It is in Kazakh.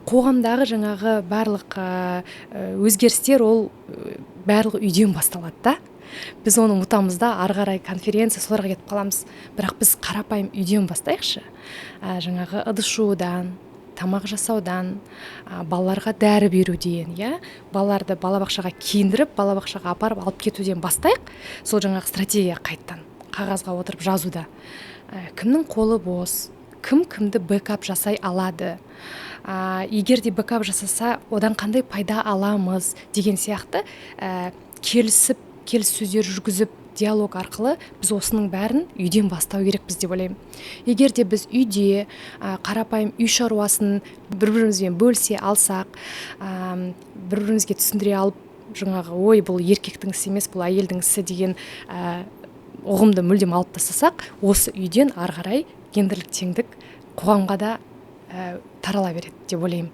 Қоғамдағы жаңағы барлық өзгерістер, ол барлығы үйден басталады да. Біз оны ұмытамыз да, ары қарай конференция, соларға кетіп қаламыз. Бірақ біз қарапайым үйден бастайықшы, жаңағы ыдыс жуудан, тамақ жасаудан, балаларға дәрі беруден, иә, балаларды балабақшаға киіндіріп, балабақшаға апарып, алып кетуден бастайық. Сол жаңағы стратегия қайттан қағазға отырып жазуда, кімнің қолы бос, кім кімді бэкап жасай алады, егер де бэкап жасаса, одан қандай пайда аламыз деген сияқты, келісіп, келіссөздер жүргізіп, диалог арқылы біз осының бәрін үйден бастау керекпіз деп ойлаймын. Егер де біз үйде қарапайым үй шаруасын бір бірімізбен бөлісе алсақ, бір бірімізге түсіндіре алып, жаңағы «ой, бұл еркектің ісі емес, бұл әйелдің ісі» деген ұғымды мүлдем алып тастасақ, осы үйден ары қарай гендерлік теңдік қоғамға да тарала береді деп ойлаймын.